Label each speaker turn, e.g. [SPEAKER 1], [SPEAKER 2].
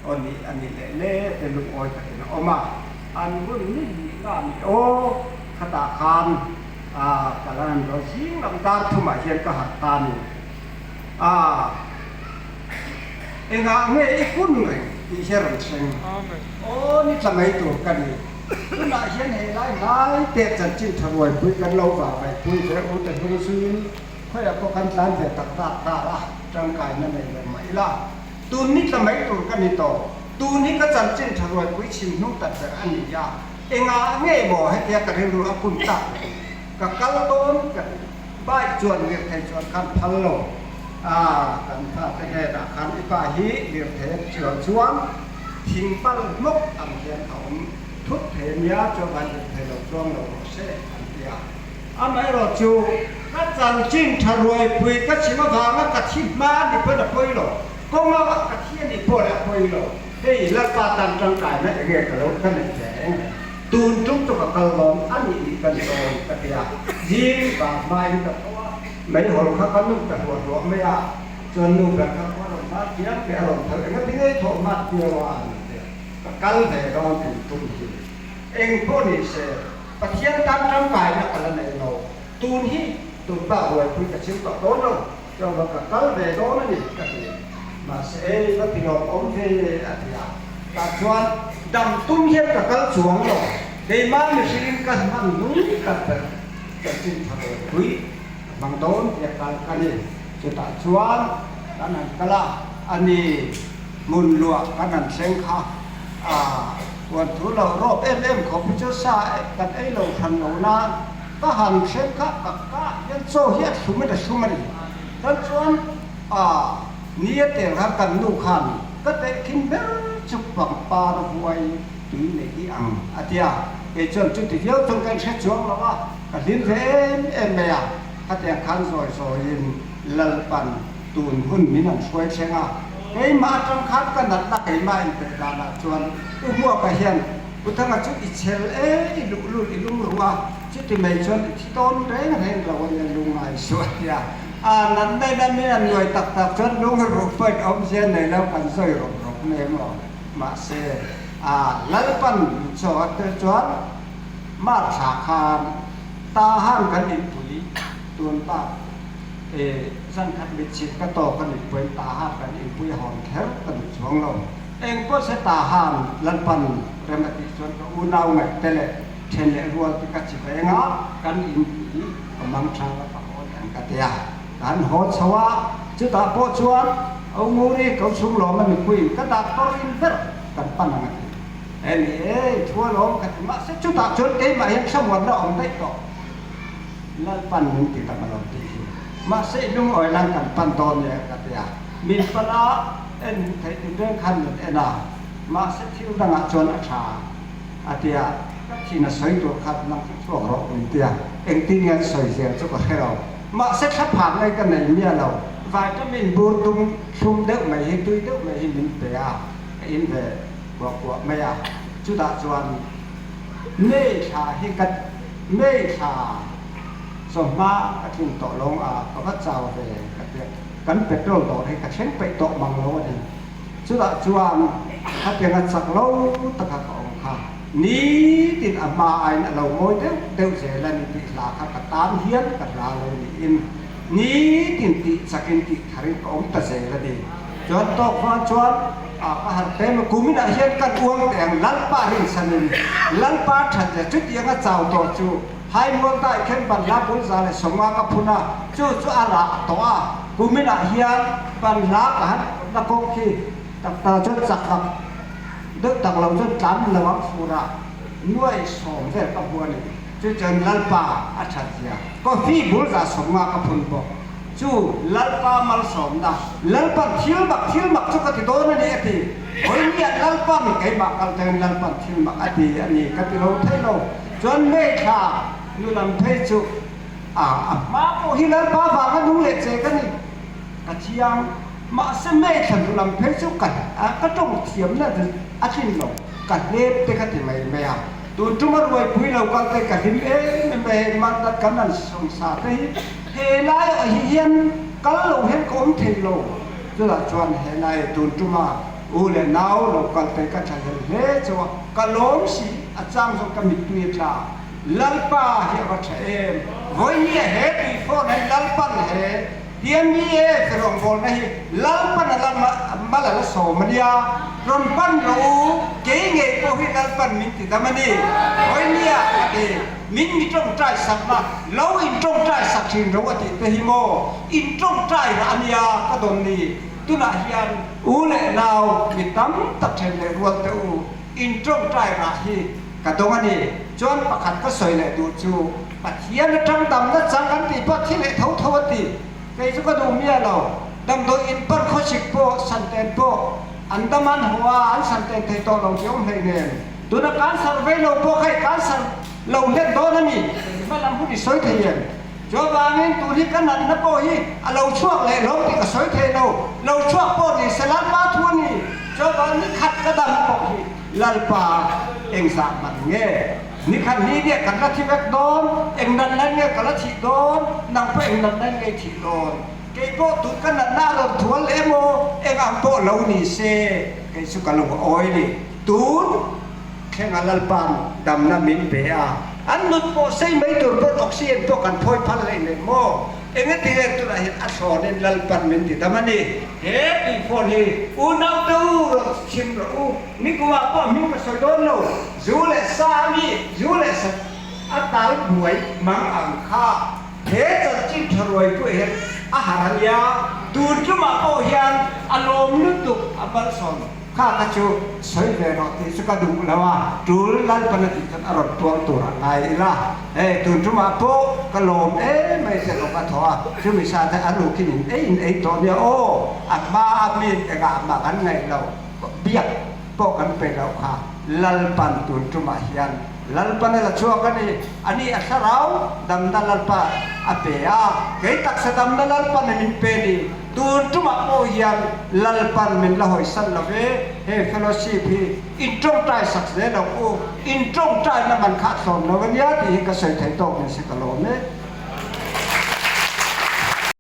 [SPEAKER 1] Aw nih a nih leh le te lungawi takin a awm a, an hun ni hnih nga mi aw khatah khan a kal an han dawn zing lam dar thumah hian ka harh ta ni. A engah nge i kun reng tih hi a rawn thleng. Aw ni tla mai tur ka ni. Tunah hian he lai hnai te chanchin tha ruaipui kan lo vahvaihpui ve u te hnung zuiin khawiah pawh kan tlan ve tak dak dak a, tangkaina nei lo mah ila. Tun ni tla mai tur ka ni tawh. Tun hi ka chanchin tha ruaipui chhim hnung tak ber a ni a, engah nge maw hetia ka rilru a kun tak le? Ka kal dawn ka ti. Bike chuan lirthei chuan khan phal lo. A, kan fate hnenah khan i pa hi lirthei a chuan chuan thing pal hmawk ang hian a awm thut thei a nia, chuan lirthei lo chuang lo rawh se an ti a. Amaherawh chu, ka chanchin tha ruaipui ka chhim avanga ka thi hma a ni pawn a pawi lo, kawnga ka thi a nih pawh leh a pawi lo. Hei Lalpa tan tangkaina enge ka lo ka neih ve reng reng. Tun tum chu ka kal dawn a nih nih ka ni dawn ka ti a, zing vang hmain ka tho a, meihawl kha ka nun ta hluah hluah mai a, chuan nu ber kha ka rawn hmat diam ve a rawn phal engati ngei thawh hmat viau a an ti a, ka kal ve dawn tun tum hi eng pawh ni se. Pathian tan tangkaina ka la nei lo. Tun hi tun bak ruaipui ka chim tawh dawn lo, chuan ka kal ve dawn a ni ka ti. Mahse ei va ti lawm awm ve a ti a. Tah chuan dam tum hian ka kal chuang lo. Keimah mihringin ka hman nung tak ber chanchin tha ruaipui ka hmang dawn tia kal ka ni. Chutah chuan kan han kal a, a ni hmun luah kan han thleng kha a. Huan thu lo rawp em em khawp hi chu sa kan ei lo hran lo na ka han hrem kha ka ka hian chaw hi a thlum in a thlum a ni. Tan chuan a ni a tel khan kan nu khan ka tehkhin ber chu pangpar huai tui nei hi ang a ti a, kei chuan chuti viau chuan ka inhre chuang lo a, ka hlim ve em em mai a, khatiang khan zawi zawiin Lalpan tun hun min an hruai thleng a, keimah atang khan ka natna keimah inpeh danah chuan U Hmuaka hian Pu Thanga chu i chhel e, i luhlul i lung ruh a, chuti mai chuan i thi dawn reng reng lo a nia lungngai suh a tia. A natna in a min an nuai tak tak chuan lung ruh pawhin awmzia nei lo kan zawi rawp rawp mai emaw. Mahse, a Lalpan min chaw a tel chuan Marthla khan Tahan kan inpui tun bak. E, zan khat mitchhit ka tawk a nih pawhin Tahan kan inpui hawn kher ka duh chuang lo. Eng pawh se Tahan Lalpan rem a tih chuan ka unau ngaih te leh then leh rual te ka chi veng a, kan inpui ka mang tha ka ka haw leh ang ka ti a. Ka han haw chho a, chutah pawh chuan Au Nguri ko chhung lawm a mipuiin ka doctor in ber kan pan ang a ti. E ni e, thu alawm ka ti mahse chutah chuan keimah hian thlamuanna awm daih tawh. Lalpan min ti tak alawm tih hi. Mahse i lungawi lan kan pan dawn nia ka ti a. Min pan a, en hmuh theih tin reng khan min en a. Mahse thil dangah chuan a tha a ti a. Ka thin a sawi tur khan nang chu chhuak rawh min ti a. Engtin nge an sawi zel chu ka hre lo. Mahse thlaphan mai ka nei miah lo. Vitamin bur dum thlum deuh mai hi tui deuh mai hi min pe a, ka in ve kuah kuah mai a. Chutah chuan May thla hi ka May thla chawhma ka tlin tawh lo a, ka va chau ve ka ti a, kan petrol dawr hi ka thleng peih tawh mang lo a ni. Chutah chuan khatianga chak lo taka ka awm kha nitin a hma aiin a lo mawi deuh deuh zel a ni tih hla kha ka tan hian ka hla lo niin nitin tih chakin tih tharin ka awm ta zel a ni. Chuan tawk hma chuan a ka harh hle mai. Kuminah hian kan uang teh ang Lalpa rinchhanin Lalpa that leh chutiang a chau tawh chu Haimual dai khen banhla bul 150 ka phun a, chu chu a rah tawh a. Kuminah hian banhla ka han phunna kawng khi tak ta chuan chak vak deuh tak lo chuan tlan lo ang fur a, nuai sawm vel ka hmu a ni. Chu chuan Lalpa a that zia coffee bul 150 ka phun bawk. Chu Lalpa malsawmna, Lalpan thil mak thil mak chu ka ti dawn a ni a ti. Hawinia Lalpan keimah kal tengin Lalpan thil mak a ti a ni ka ti lo thei lo. Chuan May thla nu lam phei chu a a hma pawh hi Lalpa vanga nung leh che ka ni. Ka thiang. Mahse May thla nu lam phei chu ka ka tawng thiamna a tlin lo. Ka hlep te ka ti mai mai a. Tun tuma ruaipui lo kal te ka hlim em em mai hei Mandat kan han sawmsa te hi He laiah hi hian kal lo hian ka awm thei lo. Chutah chuan he lai tun tuma U leh nau lo kal te ka thlahlel hle chauh a, ka lawm si, a chang zawk ka mittui a tla. Lalpa hi a va tha em! Vawinia he tui phone hi Lalpan he TMBA te rawngbawlna hi Lalpan a la mal a la sawm a nia, rawn pan rawh u, kei ngei pawh hi Lalpan min ti dam a ni. Vawinia a ti, min mi tawngtai sakna lo in tawngtai sak thin ro a tih te hi maw in tawngtai rah a nia ka dawn ni. Tunah hian u leh nau mi tam tak then leh rual te u in tawngtai rah hi ka dawng a ni. Chuan pakhat ka sawi leh duh chu Pathian atang damna chang kan tih pawh thi leh tho tho a ti. Kei chu ka duh miah lo. Damdawi in pan khawsik pawh santen pawh an dam an haw a, an santen thei tawh lo tih awm hlei nen. Tuna cancer vei lo pawh kha i cancer lo hlen dawn a ni. Hma lam hun i sawi thei em? Chuvangin tun hi ka natna pawh hi a lo chhuak leh lo tih ka sawi thei lo, lo chhuak pawh ni se Lalpa thu a ni. Chuvang ni khat ka dam pawh hi Lalpa engzah man nge? Ni khat ni nge kan la thi vek dawn? Eng natna nge ka la thih dawn? Nang pawh eng natna nge i thih dawn? Kei pawh tun ka natna a rawn thual leh emaw eng ang pawh lo ni se kei chu ka lo awi ni. Tun Thlenga Lalpa'n damna min pe a, an nut pawh sei mai tur pawn oxygen pawh kan phawi phal hlei nen maw? Engati nge tunah hian a thlawnin Lalpa'n min ti dam a ni? He tui phone hi unaute u rawn chhim rawh u, nikumah pawh hming ka sawi dawn lo, zu leh sa a mi, zu leh sa a tal buai mang ang kha he chanchin tha ruai pawh hian a har a nia, tun tumah pawh hian a lawm lutuk a malsawm. Kha ka chu sawi ve rawh tih chu ka duh lo a, tul Lalpan a tih chuan a rawn tuang tur a ngai ila, hei tun tumah pawh ka lawm em mai che rawh ka thaw a, chumi sa te a rukin in ei in ei tawh nia aw, a hma a mi engah mah kan ngaih lo, biak pawh kan pe loh kha Lalpan tun tumah hian Lalpan a la chhuak a ni, a ni a thlarau damna Lalpa a pe a, kei taksa damna Lalpan a min pe ni. Tun tumah pawh hian Lalpan min la hawisan lo ve, he fellowship hi in tawngtai sak zel ang u, in tawngtaina man kha a thlawn lo a nia tih hi ka sawi thei tawk ni se ka lawm e.